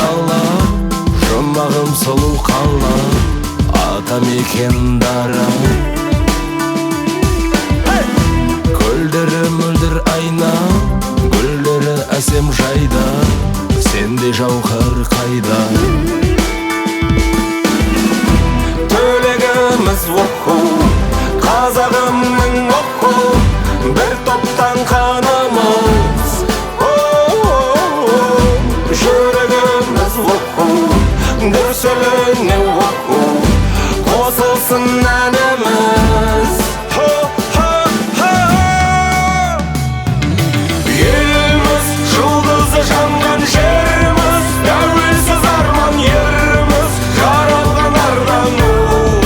Дала, жұмағым сұлу қала, атамекен дара. Көлдері мөлдір айна, гүлдері әсем жайда, сендей жауһар қайда? Төлегіміз оқу, қазағымның оқу, бір топтан қанымыз. Жүрегіміз оқу, дүрсіліне оқу, қосылсын әніміз. Еліміз жұлдызы жанған жеріміз, тәуелсіз арман еріміз, жаралған ардан ол.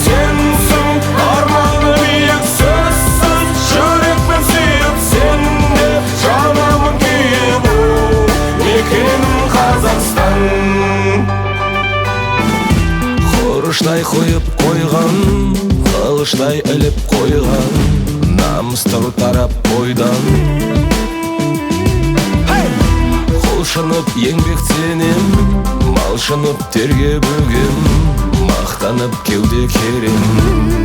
Сенсің арманы биік сөзсіз, жүрекпен сүйіп сен де жанамын күйіп, о, мекенім Қазақстан. Құрыштай қойып қойған, қылыштай іліп қойған, намыс тұр тарап бойдан. Құлшынып еңбектенем, малшынып терге бөгем, мақтанып кеуде керем.